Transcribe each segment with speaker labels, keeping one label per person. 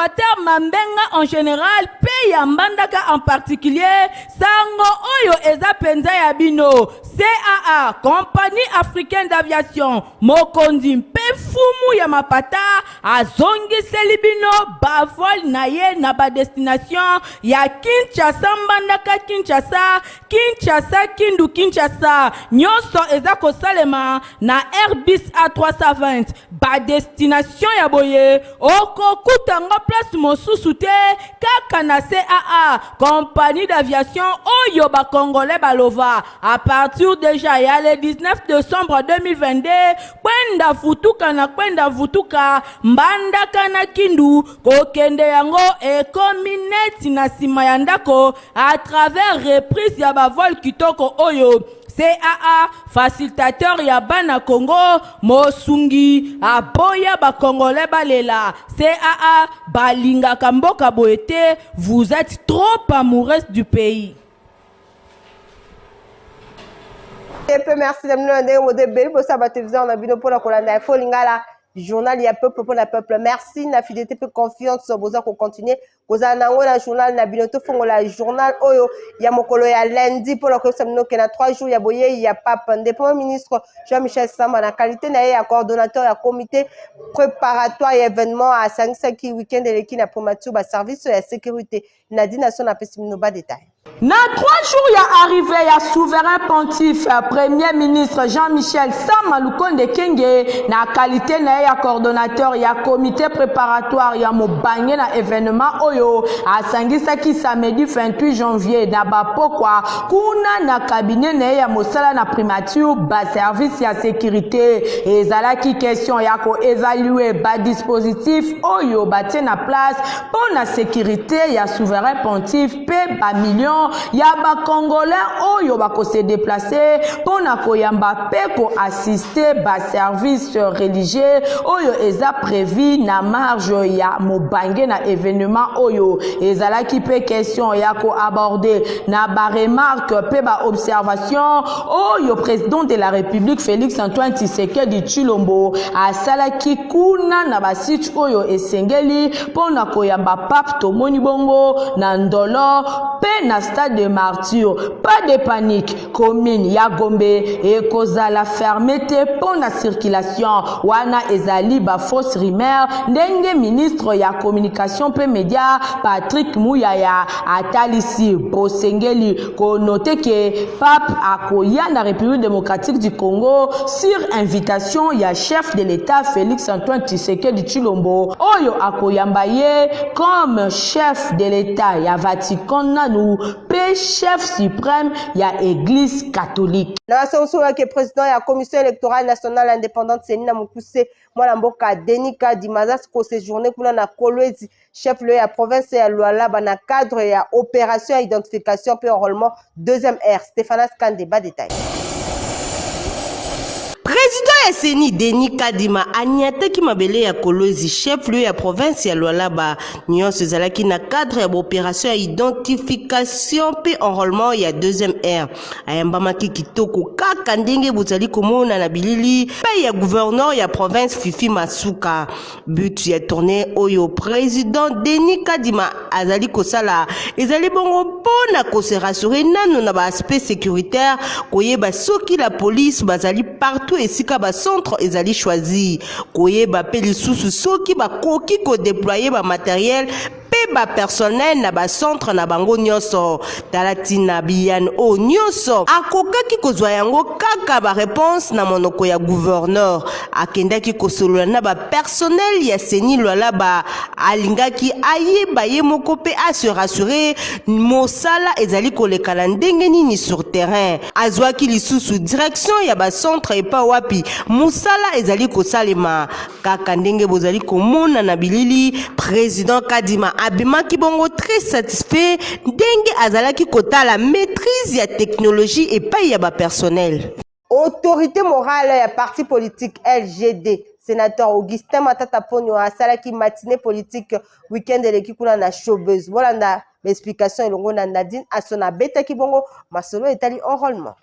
Speaker 1: Equateur Mambenga en general mpe ya Mbandaka en particulier, sango oyo eza penza ya bino. CAA, Compagnie Africaine d'Aviation, mokonzi mpe mfumu ya mapata azongiseli bino ba vol na ye na ba destination ya Kinshasa Mbandaka Kinshasa, Kinshasa Kindu Kinshasa. Nyonso eza kosalema na Airbus A320. Ba destination ya boye okokuta yango place mosusu te kaka na CAA, compagnie d'aviation oyo ba congolais balova à partir dejà ya le 19 decembre 2022. Kwenda vutuka na kwenda vutuka, Mbandaka na Kindu kokende yango ekomi neti na sima ya ndako à travers reprise ya ba vol kitoko oyo CAA, facilitateur ya bana Congo, mosungi aboya ba congolais balela. CAA balingaka mboka boye te, vous êtes trop amoureuse du pays.
Speaker 2: Mpe merci na bino na ndenge boza ebele bosala batelevizeur na bino mpona kolanda Info Lingala, journal ya peuple mpona peuple. Merci na fidélité mpe confiance boza kocontinue kozala na yango na journal na bino. Tofongola journal oyo ya mokolo ya lundi mpona koyebisa bino ke na 3 jours ya boyei ya pape nde premier ministre Jean-Michel Samba na qualité na ye ya coordonnateur ya comité préparatoire ya événement asangisaki week-end eleki na primature ba service ya sécurité. Nadine Ason apesi bino ba détail.
Speaker 1: Na 3 jours ya arrivee ya souverain pontife, Premier ministre Jean-Michel Sama Lukonde Kyenge na qualite na ye ya coordonnateur ya comite preparatoire ya mobange na evenement oyo asangisaki samedi 28 janvier na ba pokwa kuna na cabinet na ye ya mosala na primature ba services ya securite. Ezalaki question ya ko evaluer ba dispositifs oyo batie na place mpo na securite ya souverain pontife mpe ba millions ya ba congolais oyo bako se deplacer mpo na koyamba mpe ko assister ba services religieux oyo eza prevu na marge ya mobange na evenement oyo. Ezalaki mpe question ya ko aborder na ba remarques mpe ba observations oyo president de la Republique Felix Antoine Tshisekedi Tshilombo asalaki kuna na ba sites oyo esengeli mpo na koyamba pape. Tomoni bongo na Ndolo mpe na stade de Martyrs. Pas de panique, commune ya Gombe ekozala ferme te mpo na circulation. Wana ezali ba fausses rumeurs, ndenge ministre ya communication mpe media Patrick Muyaya atalisi. Bosengeli ko noter que pape akoya na Republique democratique du Congo sur invitation ya chef de l'Etat Felix Antoine Tshisekedi Tshilombo oyo akoyamba ye comme chef de l'Etat ya Vatican nanu pe chef supreme ya Eglise catholique.
Speaker 2: Na basongisongaki president ya Commission electorale nationale independante CENI na mokuse mwana mboka Denis Kadima aza ko sejourner kuna na Kolwezi, chef lieu ya province ya Lualaba, na cadre ya opération ya identification pe enrôlement deuxième ère. Stéphanas Kande ba détail.
Speaker 3: President ya CENI Denis Kadima aniataki mabele ya Kolwezi, chef lieu ya province ya Lualaba. Nyonso ezalaki na cadre ya baoperation ya identification mpe enrôlement ya deuxième ère. Ayambamaki kitoko kaka ndenge bozali komona na bilili mpe ya gouverneur ya province Fifi Masuka. But ya tournée oyo president Denis Kadima azali kosala ezali bongo mpo na ko se rassurer nano na ba aspect sécuritaire, koyeba soki la police bazali partout esika ba centre ezali choisi, koyeba mpe lisusu soki bakoki ko déployer ba matériel mpe ba personnel na ba centre na bango nyonso. Tala ntina biyano oyo nyonso akokaki kozwa yango kaka ba reponse na monoko ya gouverneur. Akendaki kosolola na ba personnel ya CENI Lualaba, alingaki ayeba ye moko mpe a se rassurer mosala ezali koleka na ndenge nini sur terrain. Azwaki lisusu direction ya ba centre epa wapi mosala ezali kosalema. Kaka ndenge bozali komona na bilili, President Kadima abimaki bongo très satisfait ndenge azalaki kotala maitrise ya technologie epai ya ba personnel.
Speaker 2: Autorite morale ya parti politique LGD, Senateur Augustin Matata Ponyo asalaki matinee politique week-end eleki kuna na Showbuzz. Bolanda ba explications elongo na Nadine Asona abetaki bongo masolo etali enrôlement.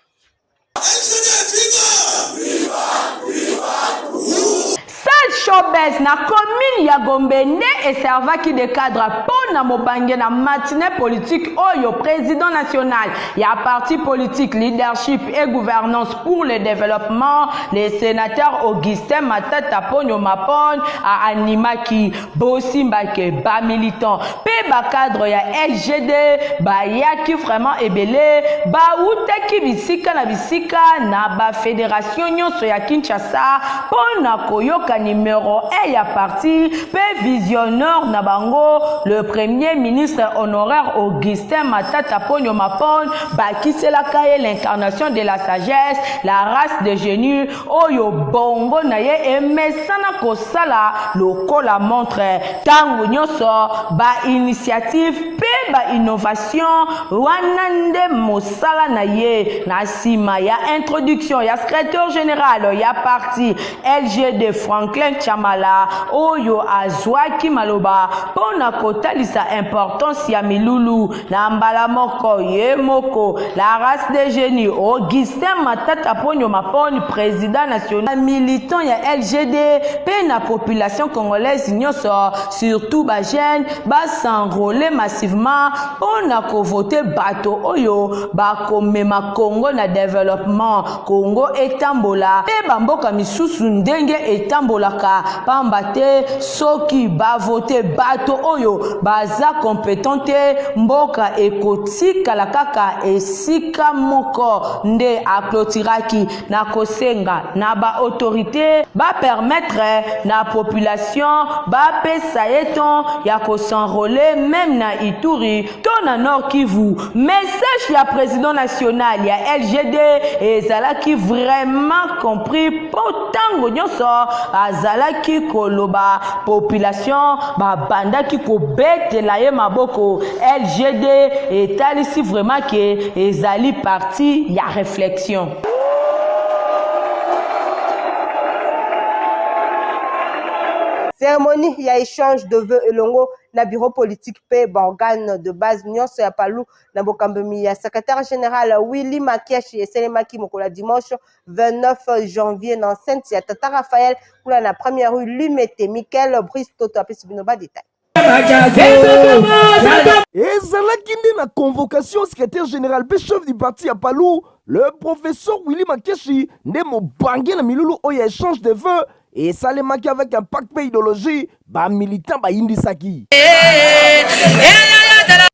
Speaker 1: Salle Showbuzz na commune ya Gombe nde eservaki de cadre mpo na mobange na matinee politique oyo président national ya parti politique leadership et gouvernance pour le développement le sénateur Augustin Matata Ponyo Mapon a animaki. Bosimba ke ba militants pe ba cadre ya LGD bayaki vraiment ebele, bawutaki bisika na bisika na ba federation nyonso ya Kinshasa mpo na koyoka numero 1 ya parti pe visionnaire na bango le premier ministre honoraire Augustin Matata Ponyo Mapon, bakiselaka ye l'incarnation de la sagesse, la race de génie oyo bongo na ye emesana kosala lokola montre ntango nyonso, ba initiative mpe ba innovation wana nde mosala na ye. Na nsima ya introduction ya secretaire general ya parti LGD Franklin Tshamala oyo azwaki maloba mpo na kotalisa importance ya milulu na mbala moko ye moko la race de génie Augustin Matata Ponyo Mapon président national militant ya LGD mpe na population congolaise nyonso surtout ba jeunes ba s'enrôler massivement mpo na kovote bato oyo bakomema Congo na developpement Congo etambola mpe bamboka misusu ndenge etambolaka pamba te soki bavote bato oyo baza competent te mboka ekotikala kaka esika moko nde aclotiraki na kosenga na ba autorite ba permettre na population bapesa ye temps ya ko s'enroler meme na Ituri to na Nord Kivu. Message ya president national ya LGD ezalaki vraiment compris mpo ntango nyonso azalaki koloba population babandaki kobetela ye maboko. LGD etalisi vraiment ke ezali parti ya reflexion.
Speaker 2: Cérémonie ya échange de vœux elongo na bureau politique mpe baorgane de base nyonso ya palu na bokambami ya secrétaire général Willy Makiashi esalemaki mokolo ya dimanche 29 janvier na enceinte ya Tata Raphaël kuna na première rue Limete. Michael Brice Toto apesi bino ba détails.
Speaker 4: Ezalaki nde na convocation secrétaire général mpe chef du parti ya palu le professeur Willy Makiashi nde mobange na milulu oyo ya échange de vœux esalemaki avec impact mpe idéologie bamilitant bayindisaki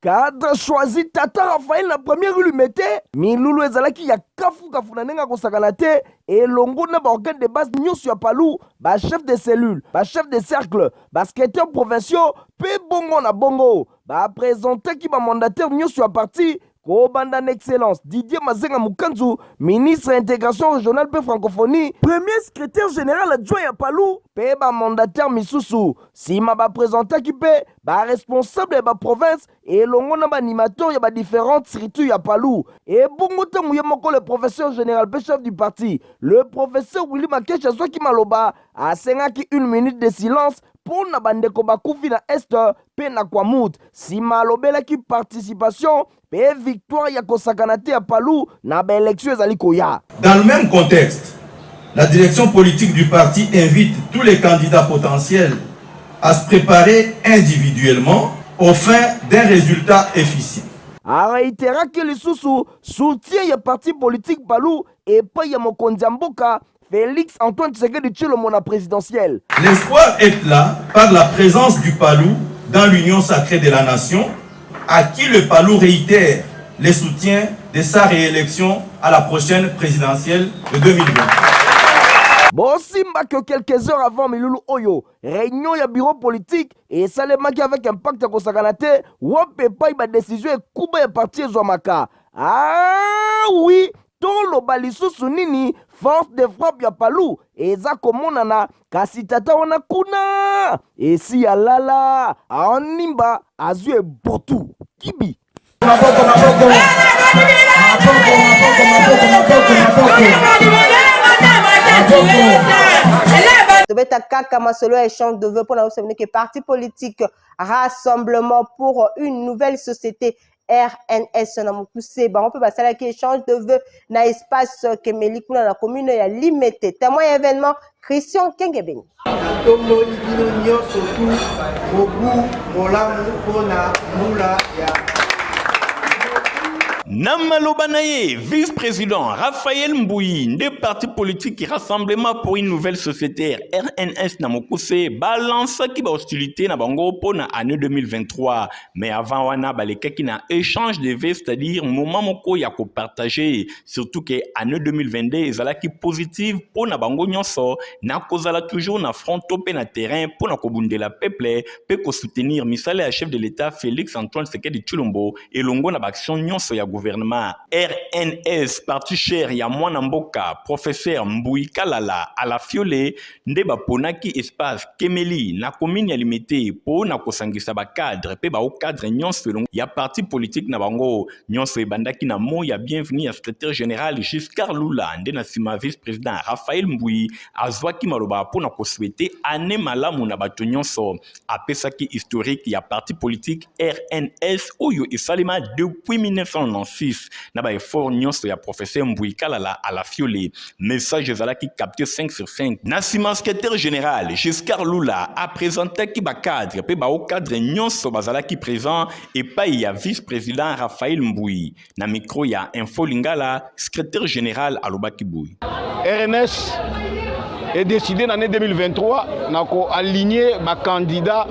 Speaker 4: cadre choisi tata Raphaël na première rue Limete. Milulu ezalaki ya kafukafu na ndenge akosakana te elongo na baorgane de base nyonso ya palu, bachef de cellule, bachef de cercle, basecrétaire provinciaux mpe bongo na bongo. Bapresentaki bamandataire nyonso ya parti kobanda na excellence Didier Mazenga Mukanzu, ministre ya intégration régionale mpe francophonie, premier secrétaire général adjoint ya palu mpe bamandataire misusu. Nsima bapresentaki mpe baresponsable ya baprovince elongo na baanimateur ya badifférentes structures ya palu. Ebongo ntango ye moko le professeur général mpe chef du parti le professeur Willy Makiashi azwaki maloba, asengaki une minute de silence mpo na bandeko bakufi na est mpe na Kwamouth. Nsima alobelaki participation mpe victoire ya kosakana te ya palu na baélection ezali koya.
Speaker 5: Dans le même contexte, la direction politique du parti invite tous les candidats potentiels à se préparer individuellement aux fins d'un résultat efficient.
Speaker 4: Areiteraki lisusu soutien ya parti politique palu epai ya mokonzi ya mboka Félix Antoine Tshisekedi Tshilombo na présidentielle.
Speaker 5: L'espoir est là par la présence du Palou dans l'union sacrée de la nation, à qui le Palou réitère les soutiens de sa réélection à la prochaine présidentielle de 2020.
Speaker 4: Bosimba que quelques heures avant milulu oyo, réunion ya bureau politique esalemaki avec impact ya kosakana te, wapi epai badécision ekuba ya parti ezwamaka. Ah oui, toloba lisusu nini? Force de frappe ya palu eza komonana, kasi tata wana kuna esi alala aonimba azwi ebotu kibi. Maboko, maboko, maboko, maboko, maboko, maboko,
Speaker 2: maboko. Tobeta kaka masolo ya échange de vœux mpona kosabine ke parti politique Rassemblement pour une nouvelle société. RNS na mokuse. Bango mpe basalaki échange de vœux na espace Kemeli kuna na commune ya Limete. Témoin ya événement Christian Kengebeni.
Speaker 6: Natomboli bino nyonso tu mobu molamu mpo na mbula ya
Speaker 7: Na maloba na ye, vice-président Raphaël Mbuyi nde parti politique Rassemblement pour une nouvelle société RNS na mokuse balansaki ba hostilité na bango mpo na année 2023. Mais avant wana balekaki na échange de vœux, c'est-à-dire moment moko ya kopartager, surtout que année 2022 ezalaki positive mpo na bango nyonso na kozala toujours na front to mpe na terrain mpo na kobundela peuple mpe kosoutenir misala ya chef de l'État Félix Antoine Tshisekedi Tshilombo elongo na baaction nyonso ya gouvernement. RNS, parti cher ya mwana mboka professeur Mbuyi Kalala Alafiole, nde baponaki espace Kemeli na commune ya Limete mpo na kosangisa bacadre mpe baocadre nyonso elongo ya parti politique na bango. Nyonso ebandaki na mot ya bienvenue ya secrétaire général Giscard Lula, nde na nsima vice-président Raphaël Mbuyi azwaki maloba mpo na kosouhaiter année malamu na bato nyonso. Apesaki historique ya parti politique RNS oyo esalema depuis 1996 na baeffort nyonso ya professeur Mbuyi Kalala Alafiole. Message ezalaki capté 5 sur 5. Na nsima, secrétaire général Giscard Lula apresentaki bacadre mpe baocadre nyonso bazalaki présent epai ya vice-président Raphaël Mbuyi. Na micro ya Info Lingala, secrétaire général alobaki boye:
Speaker 8: RNS est décidé l'année 2023 na koaligner bacandidat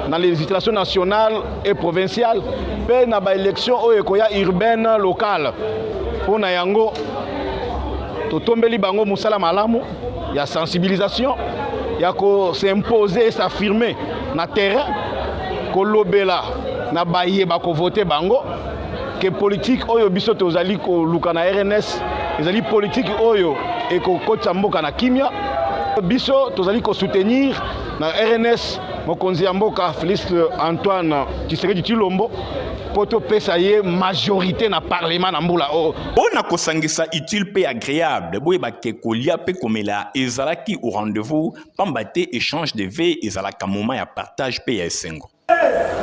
Speaker 8: na législation nationale et provinciale mpe na baélection oyo ekoya urbaine locale. Mpo na yango, totombeli bango mosala malamu ya sensibilisation, ya kos'imposer et s'affirmer na terrain, kolobela na baye bakovote bango ke politike oyo biso tozali koluka na RNS ezali politike oyo ekokotisa mboka na kimia. Biso tozali kosoutenir na RNS mokonzi ya mboka Félix Antoine Tshisekedi Tshilombo mpo topesa ye majorité na parlement na mbula oyo.
Speaker 7: Mpo na kosangisa utile mpe agréable, boyeba ke kolia mpe komela ezalaki au rendez-vous, pamba te échange de vœux ezalaka moment ya partage mpe ya esengo.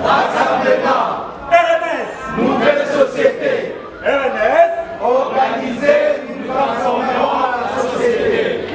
Speaker 9: Rassemblement RNS, nouvelle société. RNS, organisée, nous transformerons la société.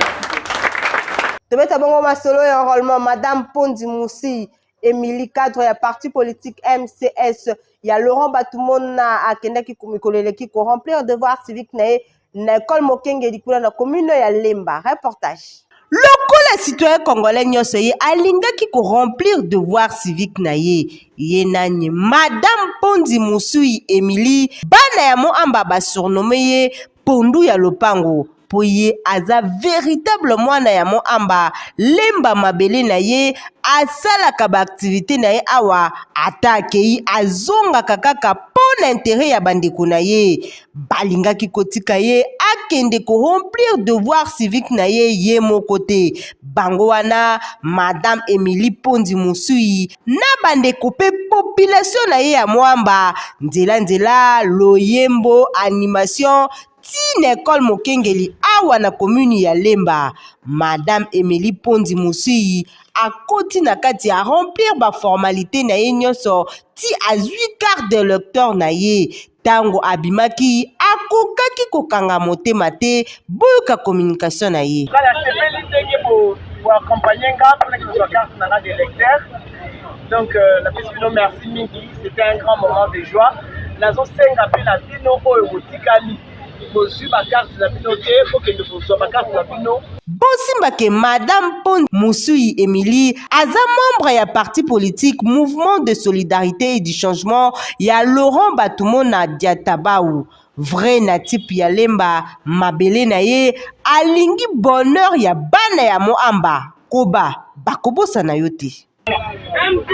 Speaker 2: Tobeta bongo masolo ya enrôlement. Madame Pondi Musi Émilie, cadre ya parti politique MCS ya Laurent Batumona, akendaki mikolo eleki koremplir devoir civique na ye na école Mokengeli kuna na commune ya Lemba. Reportage.
Speaker 3: Lokola citoyen congolais nyonso, ye alingaki koremplir devoir civique na ye. Ye nani? Madame Mpondi Musui Émilie, bana ya Moamba basurnommé ye Pondu ya lopango, mpo ye aza véritable mwana ya Moamba Lemba, mabele na ye. Asalaka baaktivité na ye awa, ata akei, azongaka kaka mpo na intérêt ya bandeko na ye. Balingaki kotika ye akende koremplir devoir civique na ye ye moko te. Bango wana, Madame Émilie Pondi Musui na bandeko mpe population na ye ya Mwamba, nzela nzela, loyembo, animation ntina ekole Mokengeli awa na commune ya Lemba. Madame Émilie Pondi Musui akoti na kati ya remplir baformalité na ye nyonso ti azwi carte d'électeur na ye. Ntango abimaki, akokaki kokanga motema te. Boyoka communication na ye.
Speaker 10: Nasepeli ndenge boaccompagne nga mpona kozwa carte na nga d'électeur. Donc napesi bino merci mingi, c'était un grand moment de joie. Nazosenga mpe na bino oyo botikali, bozwi bacarte na bino te, bokende kozwa bacarte na bino.
Speaker 3: Bosimba ke Madame Pon Musui Émilie aza membre ya parti politique Mouvement de solidarité et du changement ya Laurent Batumona Diatabau. Vrai natif ya Lemba, mabele na ye, alingi bonheur ya bana ya Moamba. Koba bakobosana yo te.
Speaker 9: MK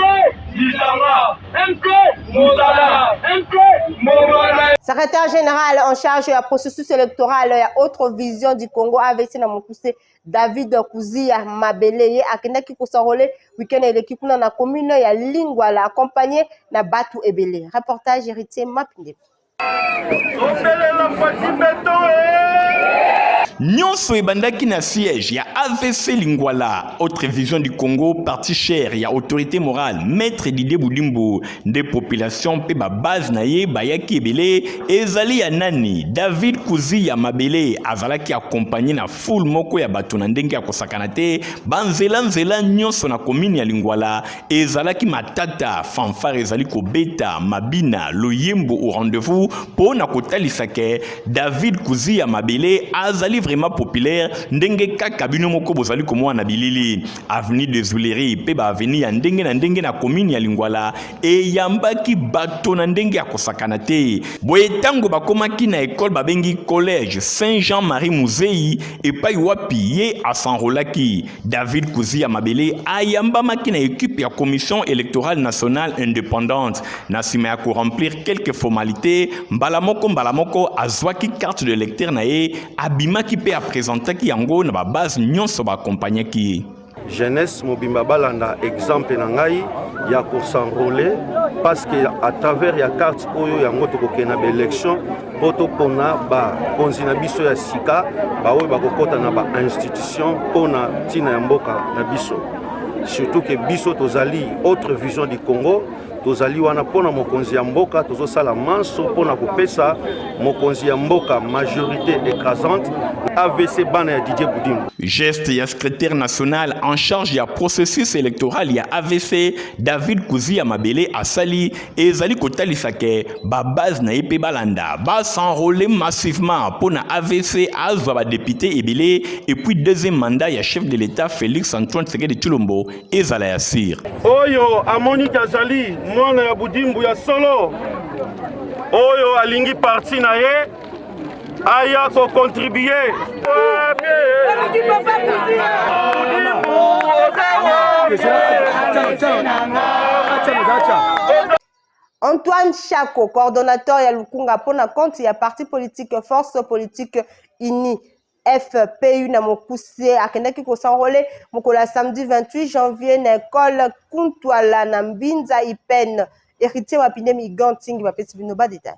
Speaker 9: Lisanga, MK Mosala, MK Mobala.
Speaker 2: Secrétaire général en charge ya processus électoral ya Autre Vision du Congo, AVC na mokuse, David Kuzia Mabele, ye akendaki kos'enrôler week-end eleki kuna na commune ya Lingwala, accompagné na batu ebele. Reportage Héritier Mapinde.
Speaker 7: Nyonso ebandaki na siège ya AVC Lingwala, Autre Vision du Congo, parti cher ya autorité morale Maître Didier Budimbu, nde population mpe ba base na ye bayaki ebele. Ezali ya nani? David Kuzi ya Mabele azalaki accompagné na foule moko ya bato na ndenge ya kosakana te. Banzela nzela nyonso na commune ya Lingwala ezalaki matata, fanfare ezali kobeta, mabina, loyembo au rendez-vous mpo na kotalisa ke David Kuziya Mabele azali vraiment populaire ndenge kaka bino moko bozali komona na bilili. Avenue des Huileries mpe ba avenue ya ndenge na ndenge na commune ya Lingwala eyambaki bato na ndenge ya kosakana te. Boye ntango bakomaki na ekole babengi Collège Saint Jean-Marie Muzeyi epai wapi ye asenrolaki. David Kuziya Mabele ayambamaki na equipe ya Commission électorale nationale indépendante. Na nsima ya koremplir quelques formalités, mbala moko mbala moko azwaki carte de lecteur na ye, abimaki mpe apresentaki yango na babase nyonso baakompagnaki ye.
Speaker 11: Jeunesse mobimba balanda exemple na ngai ya ko s'enrôler parce que à travers ya carte oyo yango tokokende na baélection mpo topona bakonzi na biso ya sika baoyo bakokɔta na bainstitution mpo na ntina ya mboka na biso surtout ke biso tozali autre vision du Congo tozali wana mpo na mokonzi ya mboka tozosala manso mpo na kopesa mokonzi ya mboka majorité écrasante avc bana ya Didier Budimbu.
Speaker 7: Geste ya secrétaire national en charge ya processus électoral ya avc David Kuziya Mabele asali ezali kotalisa ke ba base na ye mpe balanda ba s'enrôler massivement mpo na avc azwa ba député ebele et puis deuxième mandat ya chef de l'État Félix Antoine Tshisekedi Tshilombo ezala ya sire.
Speaker 11: Oyo amoni azali mwana ya Budimbu ya solo, oyo alingi parti na ye aya kokontribue.
Speaker 2: Antoine Chako, coordonnateur ya Lukunga mpo na compte ya parti politique Force politique unie FPU na mokuse, akendaki kosanrole mokolo ya samedi 28 janvier na ekole Kuntwala na Mbinza Ipen. Héritier Mapinde Migan Ntingi bapesi bino ba detail.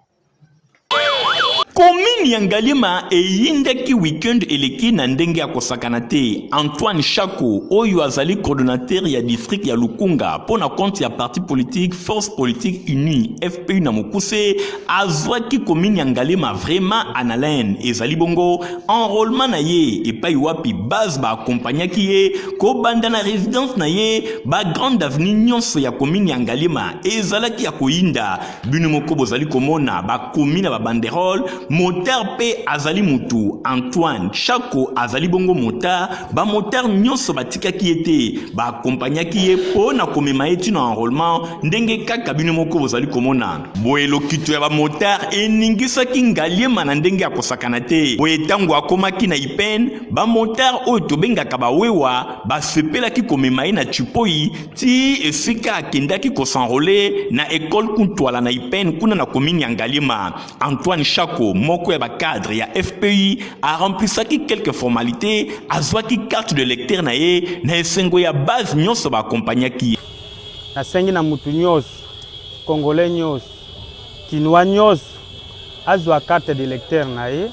Speaker 7: Commune ya Ngaliema eyindaki week-end eleki na ndenge ya kosakana te. Antoine Shako, oyo azali coordonnateur ya district ya Lukunga mpo na compte ya parti politique Force Politique Unie FPU na mokuse, azwaki commune ya Ngaliema vraiment en haleine. Ezali bongo enrôlement na ye epai wapi base ba accompagnaki ye kobanda na résidence na ye, ba grande avenue nyonso ya commune ya Ngaliema ezalaki ya koyinda. Bino moko bozali komona bakomi na babanderole motard mpe azali mutu. Antoine Chako azali bongo motard. Bamotard nyonso batikaki ye te, baakompagnaki ye mpo na komema ye ti na enrôlement, ndenge kaka bino moko bozali komona. Boye lokito ya bamotard eningisaki Ngaliema na ndenge ya kosakana te. Boye ntango akomaki na Ipen, bamotard oyo tobengaka bawewa basepelaki komema ye na Tshipoi ti esika akendaki ko s'enrôler na ecole Kuntwala na Ipen kuna na commune ya Ngaliema. Antoine Shako, moko ya ba cadre ya FPI, a remplissaki quelques formalités, azwaki carte de lecteur na ye na esengo ya base nyonso ba accompagnaki ye.
Speaker 12: Nasengi na mutu nyonso, congolais nyonso, kinois nyonso azwa carte de lecteur na ye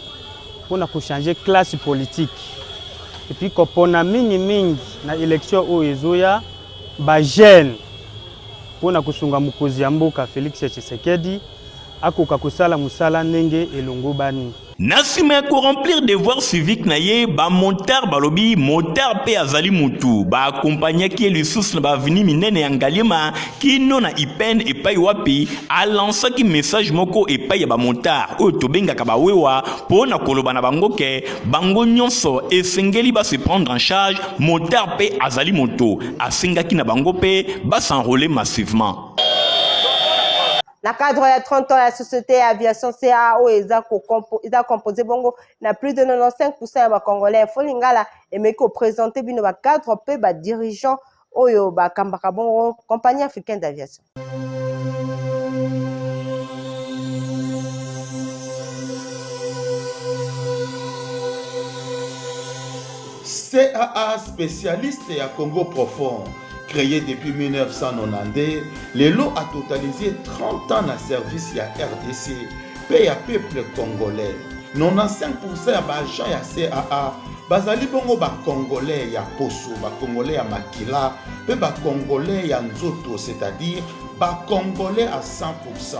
Speaker 12: pona ko changer classe politique et puis kopona mingi mingi na election oyo ezoya ba jeunes pona kosunga mokonzi ya mboka Felix Tshisekedi akoka kosala mosala ndenge elongobani.
Speaker 7: Na sima ya ko remplir devoir civique na ye, ba motards balobi motard pe azali mutu. Ba accompagnaki ye lisusu na ba avenues minene ya Ngaliema kino na Ipen epai wapi a lancaki message moko epai ya ba motards oyo tobengaka ba wewa po na koloba na bango ke bango nyonso esengeli ba se prendre en charge, motard pe azali moto. Asengaki na bango pe ba s'enroler massivement.
Speaker 2: Na cadre ya 30 ans ya société ya aviation CAA oyo eza eza composé bongo na plus de 95% ya ba congolais, Info Lingala emeki ko présenter bino ba cadre pe ba dirigeants oyo bakambaka bongo compagnie africaine d'aviation.
Speaker 13: CAA spécialiste ya Congo profond créé depuis 1992 lelo a totalisé 30 ans na service ya RDC pe ya peuple congolais. 95% ya ba agents ya CAA bazali bongo ba congolais ya poso, ba congolais ya makila mpe ba congolais ya nzoto, c'est-à-dire ba congolais à 100%.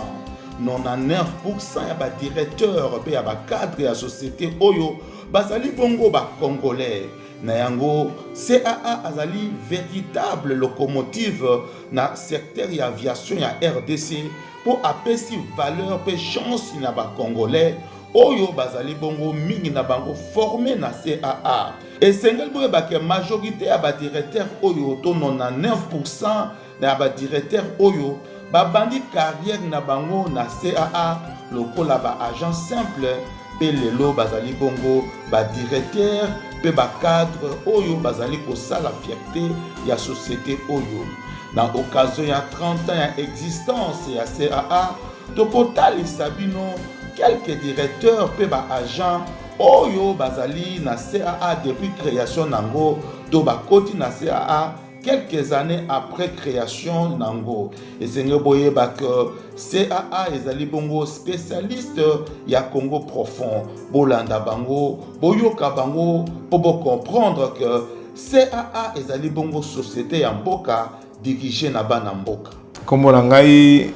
Speaker 13: 99% ya ba directeurs mpe ya ba cadres ya société oyo bazali bongo ba congolais. Na yango, CAA azali véritable locomotive na secteur ya aviation ya RDC mpo apesi valeur mpe chance na ba congolais oyo bazali bongo mingi na bango forme na CAA. Esengeli boyeba ke majorité ya ba directeur oyo to 99% ya ba directeur oyo babandi carrière na bango na CAA lokola ba agent simple mpe lelo bazali bongo ba directeur mpe ba cadre oyo bazali kosala fierté ya société oyo. Na occasion ya 30 ans ya existence ya CAA, tokotalisa bino quelques directeurs mpe ba agents oyo bazali na CAA depuis création nango to bakoti na CAA quelques années après création nango. Esengeli boyeba que CAA ezali bongo spécialiste ya Congo profond. Bolanda bango, boyoka bango mpo bo comprendre que CAA ezali bongo société ya mboka dirigée na bana mboka.
Speaker 14: Kombo na ngai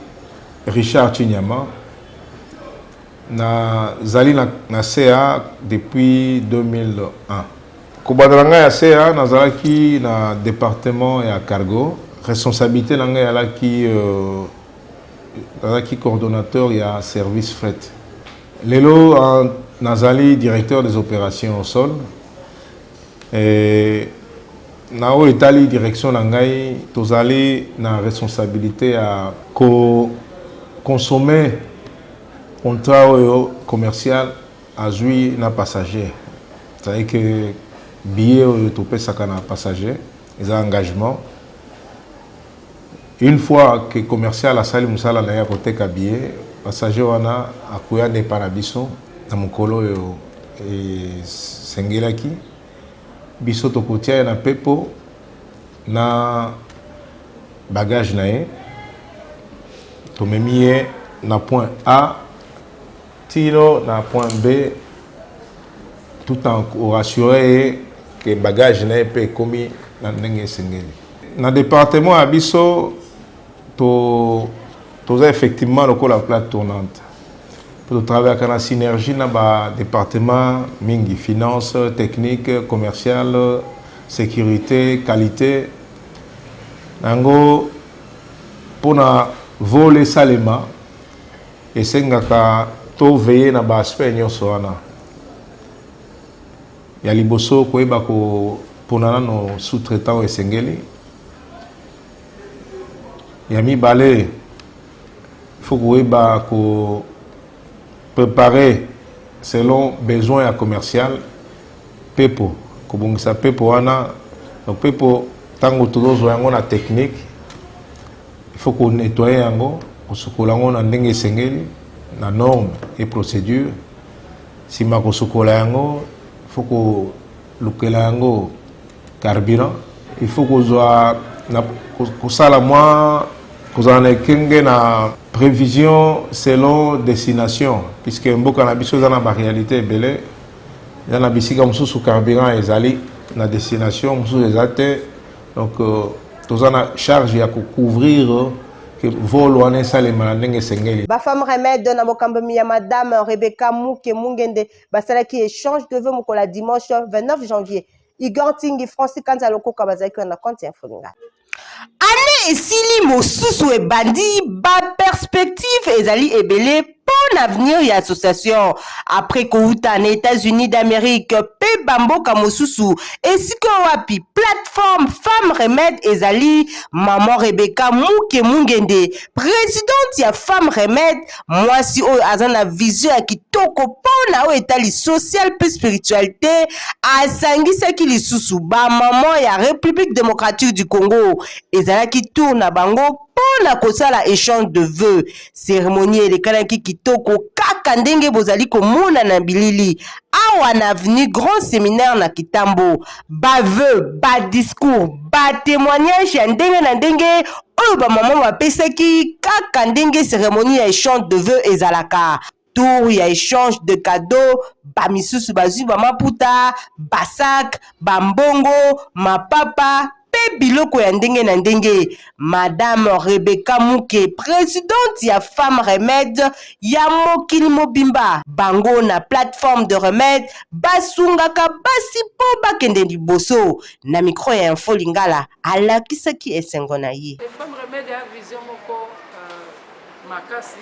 Speaker 14: Richard Chinyama, nazali na, na CA depuis 2001. Kobanda na ngai ya CA, nazalaki na département ya cargo. Responsabilité na ngai ezalaki euh, nazalaki coordonnateur ya service fret. Lelo nazali directeur des opérations au sol. Et na oyo etali direction na ngai, tozali na responsabilité ya ko consommer contrat oyo commercial azwi na passager. C'est-à-dire que billet oyo topesaka na passager eza engagement. Une fois que commercial asali mosala na ye ya koteka billet, passager wana akoya nde epai na biso na mokolo oyo esengelaki. Biso tokotia ye na pepo na bagage na ye, tomemi ye na point A tino na point B, tout en korassurer ye que bagage na ye mpe ekomi na ndenge esengeli. Na departement ya biso to toza effectivement lokola plaque tournante mpo totravaillaka na synergie na ba departement mingi, finance, technique, commerciale, sécurité, qualité. Na yango mpona vol esalema esengaka to veiller na ba aspect nyonso wana. Ya liboso, koyeba kopona nano sous-traitant oyo esengeli. Ya mibale, faut koyeba ko préparer selon besoin ya commercial pepo, kobongisa pepo wana. Donc pepo ntango tozozwa yango na technique, il faut ko nettoyer yango, kosukola yango na ndenge esengeli na norme et procédure. Nsima kosukola yango, il faut kolukela yango carburant, il faut kozwa na kosala mwa kozala na ekenge na prévision selon destination, puisque mboka na biso eza na ba réalité ebele. Eza na bisika mosusu carburant ezali na destination mosusu eza te. Donc toza na charge ya kocouvrir ke vol wana esalema na ndenge esengeli.
Speaker 2: Ba Femmes Remède na bokambami ya Madame Rebecca Muke Mungende basalaki échange de vœux mokolo ya dimanche 29 janvier. Igor Ntingi, Francis Kanza Lokoka bazalaki wana na compte ya Info Lingala.
Speaker 3: Annee esili mosusu ebandi, ba perspectives ezali ebele mpo na avenir ya association. Après kowuta na Etats-Unis d'Amerique mpe ba mboka mosusu esika oyo wapi plateforme Femmes Remède ezali, maman Rebecca Muke Mungende, presidente ya Femmes Remède, mwasi oyo aza na vision ya kitoko mpo na oyo etali social mpe spiritualite, asangisaki lisusu ba maman ya Republique democratique du Congo. Ezalaki tour na bango mpo na kosala echange de vœux. Ceremonie elekanaki kitoko kaka ndenge bozali komona na bilili awa na avenue Grand Seminaire na Kitambo. Ba vœux, ba discours, ba témoignages ya ndenge na ndenge oyo ba mama bapesaki kaka ndenge ceremonie ya echange de vœux ezalaka. Tour ya echange de cadeaux, ba misusu bazwi ba maputa, ba sac, ba mbongo, mapapa mpe biloko ya ndenge na ndenge. Madame Rebecca Muke, presidente ya Femme Remede ya mokili mobimba, bango na plateforme de remede basungaka basi mpo bakende liboso. Na micro ya Info Lingala alakisaki esengo na ye.
Speaker 15: Femme Remede ya vision moko uh, makasi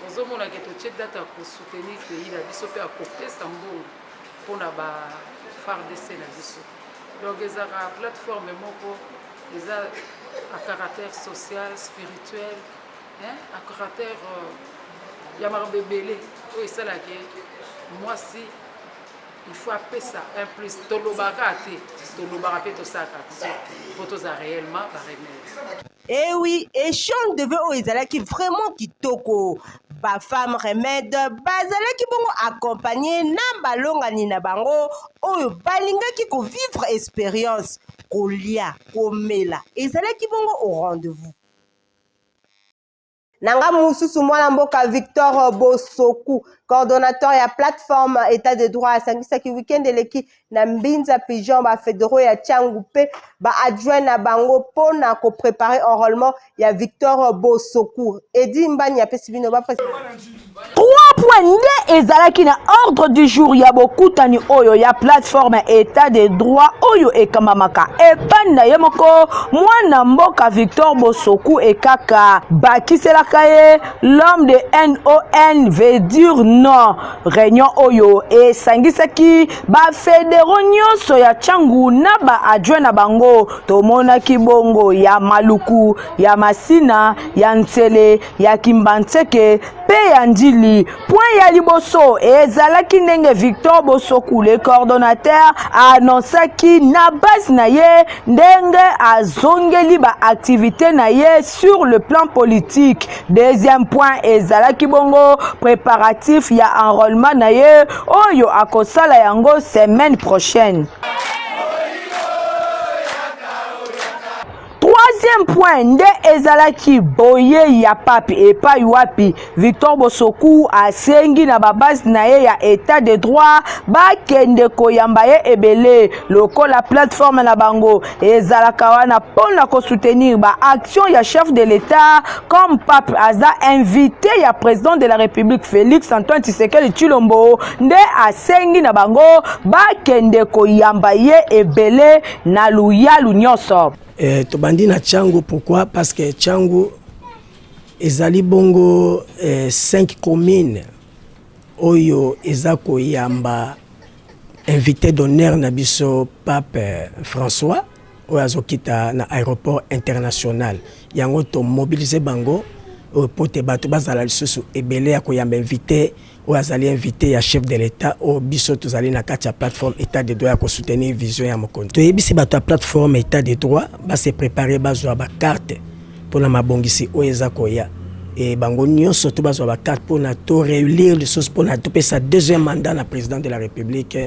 Speaker 15: ozomona ke totie date ya kosoutenir pays na biso mpe ya kopesa mbongo mpona ba FARDC na biso. Donc ezalaka plateforme moko eza à caractère social, spirituel, hein, à caractère euh, ya makambo ebele oyo esalaka mwasi il faut apesa un plus. Tolobaka te, tolobaka mpe tosalaka action mpo tozala réellement ba remède.
Speaker 3: Eh oui, échange de vœux oyo ezalaki vraiment kitoko. Ba femmes remède bazalaki bongo accompagné na balongani na bango oyo balingaki ko vivre experience, kolia, komela ezalaki bongo au rendez-vous.
Speaker 2: Na ngambo mosusu, mwana mboka Victor Bosoku, coordonnateur ya plateforme Etat de droit, asangisaki week-end eleki na Mbinza Pigeon ba federaux ya Tshangu mpe ba adjoints na bango mpo na ko preparer enrolement ya Victor Bosoku. Eddy Mbani apesi bino ba
Speaker 1: 3 points nde ezalaki na ordre du jour ya bokutani oyo ya plateforme Etat de droit oyo ekambamaka epai na ye moko mwana mboka Victor Bosoku ekaka bakiselaka ye l'homme de non veut dire non. Réunion oyo esangisaki ba fédéraux nyonso ya Tshangu na ba adjoint na bango. Tomonaki bongo ya Maluku, ya Masina, ya Nsele, ya Kimbanseke mpe ya Ndjili. Point ya liboso ezalaki ndenge Victor Bosoku le coordonnateur anonsaki na base na ye ndenge azongeli ba activité na ye sur le plan politique. Deuxième point ezalaki bongo préparatif ya enrôlement na ye oyo akosala yango semaine prochaine. Troisième point nde ezalaki boyei ya pape epai wapi Victor Bosoku asengi na babase na ye ya etat de droit bakende koyamba ye ebele lokola plateforme na bango ezalaka wana mpo na kosoutenir ba action ya chef de l'etat comme pape aza invité ya président de la république Félix Antoine Tshisekedi Tshilombo nde asengi na bango bakende koyamba ye ebele na luyalu nyonso.
Speaker 16: Eh, tobandi na Tshangu pourquoi? Parce que Tshangu ezali bongo eh, 5 communes oyo eza koyamba invité d'honneur na biso pape François oyo azokita na aéroport international. Yango tomobilize bango oyo po te bato bazala lisusu ebele ya koyamba invité oyo azali invité ya chef de l'État oyo biso tozali na kati ya plateforme État de droit ya kosoutenir vision ya mokonzi. Toyebisi bato ya plateforme État de droit ba se préparer, bazwa ba carte mpona mabongisi oyo eza koya. E bango nyonso to bazwa ba carte mpona to réélire lisusu mpona topesa deuxième mandat na président de la République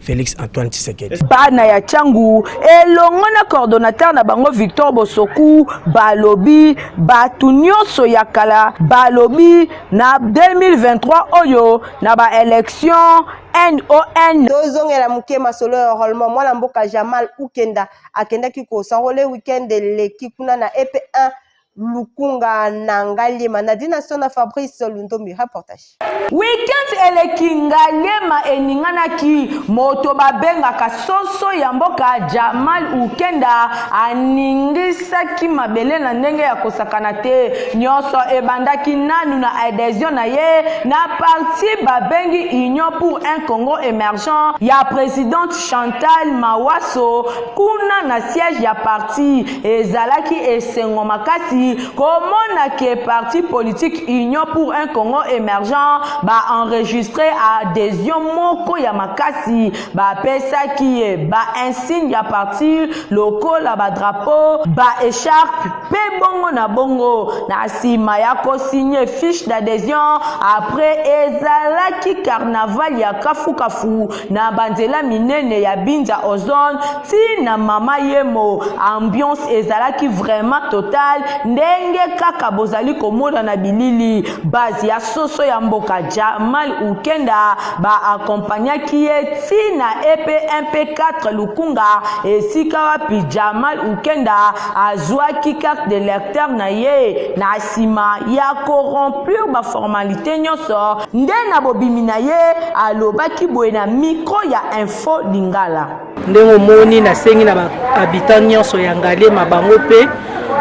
Speaker 16: Félix Antoine Tshisekedi.
Speaker 1: Bana ya Tshangu elongo na coordonnateur na bango Victor Bosoku balobi bato nyonso ya kala balobi na 2023 oyo na ba élection NON.
Speaker 2: Tozongela moke masolo ya enrôlement. Mwana mboka Jamal Ukenda akendaki kosanrole week-end eleki kuna na EP1 Lukunga na Ngaliema. Nadine Sona, Fabrice Lundombi, reportage.
Speaker 1: Week-end eleki Ngaliema eninganaki, moto babengaka soso ya mboka Jamal Ukenda aningisaki mabele na ndenge ya kosakana te. Nyonso ebandaki nanu na adhesion na ye na parti babengi Union pour un Congo émergent ya presidente Chantal Mawaso kuna na siège ya parti. Ezalaki esengo makasi komona ke parti politique Union pour un Congo émergent ba enregistrer adhesion moko ya makasi. Bapesaki ye ba insigne ya parti lokola ba drapeau, ba écharpe pe bongo na bongo. Na nsima ya kosigne fiche d'adhesion, après ezalaki carnaval ya kafukafu na banzela minene ya Binza Ozone ti na Mama Yemo. Ambiance ezalaki vraiment total. Ndenge kaka bozali komona na bilili, base ya soso ya mboka Jamal Ukenda ba accompagnaki ye ti na EP1 P4 Lukunga, esika wapi Jamal Ukenda azwaki carte de lecteur na ye na nsima ya ko remplir ba formalites nyonso. Nde na bobimi na ye alobaki boye na micro ya Info Lingala.
Speaker 17: Ndenge omoni nasengi na ba habitants nyonso ya Ngaliema bango mpe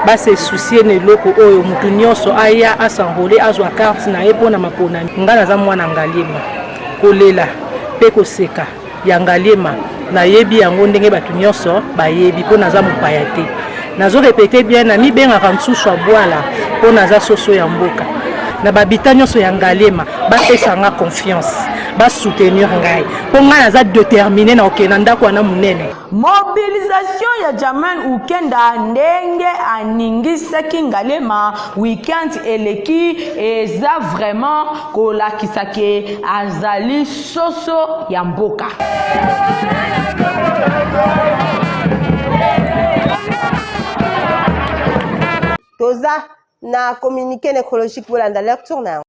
Speaker 17: ba se soucier na eloko oyo mutu nyonso aya a s'enroler azwa carte na ye mpo na maponami. Nga naza mwana Ngaliema, kolela mpe koseka ya Ngaliema nayebi yango ndenge bato nyonso bayebi mpo naza mopaya te. Nazo repeter bien, namibengaka nsusu ya bwala mpo naza soso ya mboka. Na ba habitants nyonso ya Ngaliema bapesa nga confiance, ba soutenir ngai mpo ngai naza determine na kokende na ndako wana monene.
Speaker 1: Mobilisation ya Jamal Ukenda ndenge aningisaki Ngaliema week-end eleki eza vraiment kolakisa ke azali soso ya mboka.
Speaker 2: Toza na communiqué nécrologique bolanda lecture na yango.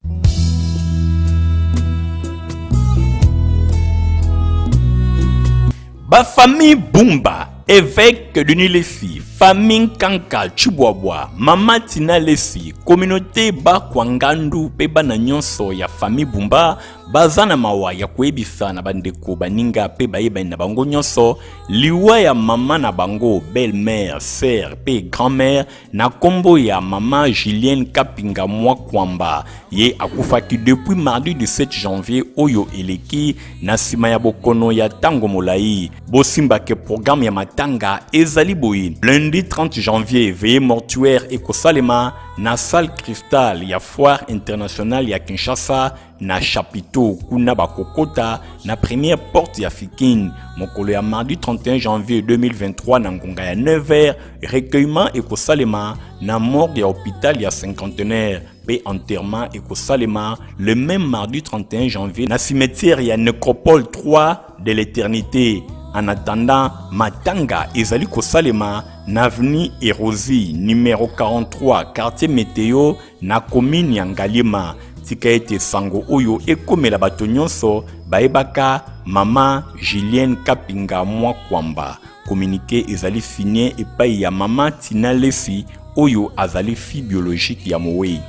Speaker 7: Ba famille Bumba, évêque de Nilesi, famille Nkanka Chibwabwa, mama Tina Lesi, communauté Bakwangandu pe bana nyonso ya famille Bumba baza na mawa ya koyebisa na bandeko baninga pe bayebani na bango nyonso liwa ya mama na bango belle-mère, sœur pe grand-mère na kombo ya mama Julienne Kapinga Mwakwamba. Ye akufaki depuis mardi 17 janvier oyo eleki na sima ya bokono ya tango molayi. Bosimba ke programme ya matanga ezali boye: lundi 30 janvier veillée mortuaire ekosalema na salle Cristal ya foire internationale ya Kinshasa na chapiteau kuna bakokota na première porte ya Fikin. Mokolo ya mardi 31 janvier 2023 na ngonga ya 9h, recueillement ekosalema na morgue ya hôpital ya cinquantenaire pe enterrement ekosalema le même mardi 31 janvier na cimetière ya necropole 3 de l'éternité. En attendant, matanga ezali kosalema na avenue Erosi numéro 43 quartier Météo na commune ya Ngaliema. Tika ete sango oyo ekomela bato nyonso bayebaka mama Julienne Kapinga Mwakwamba. Communiqué ezali signé epai ya mama Tina Lesi oyo azali fille biologique ya mowei.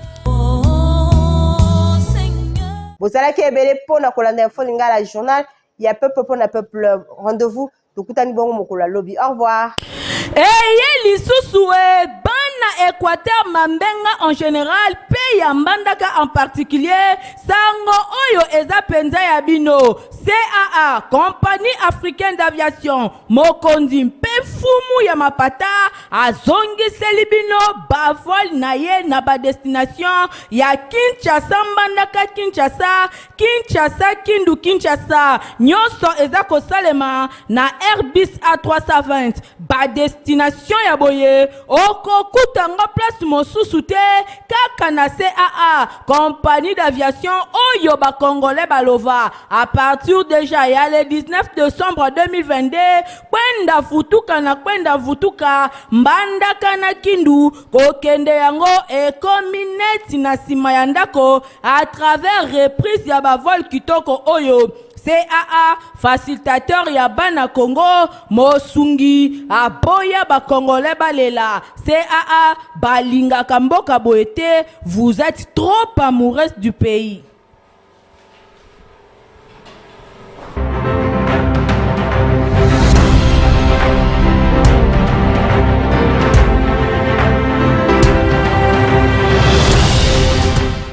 Speaker 2: Bozalaki ebele mpo na kolanda Info Lingala journal ya peuple mpo na peuple. Rendez-vous tokutani bongo mokolo ya lobi. Au revoir.
Speaker 1: Eye lisusu e bana Equateur Mambenga en general pe ya Mbandaka en particulier, sango oyo eza penza ya bino. CAA, Compagnie Africaine d'Aviation, mokonzi mpe mfumu ya mapata azongiseli bino ba vol na ye na ba destination ya Kinshasa Mbandaka Kinshasa Kinshasa Kindu Kinshasa nyonso eza kosalema na Airbus A320. Ba destination ya boye okokuta yango place mosusu te kaka na CAA, compagnie d'aviation oyo ba congolais balova à partir dejà ya le 19 decembre 2022 kwenda futuka na kwenda vutuka Mbandaka na Kindu kokende yango ekomi neti na sima ya ndako à travers reprise ya ba vol kitoko oyo CAA facilitateur ya bana Congo mosungi aboya ba congolais balela CAA balingaka mboka boye te vous etes trop amoureuse du pays.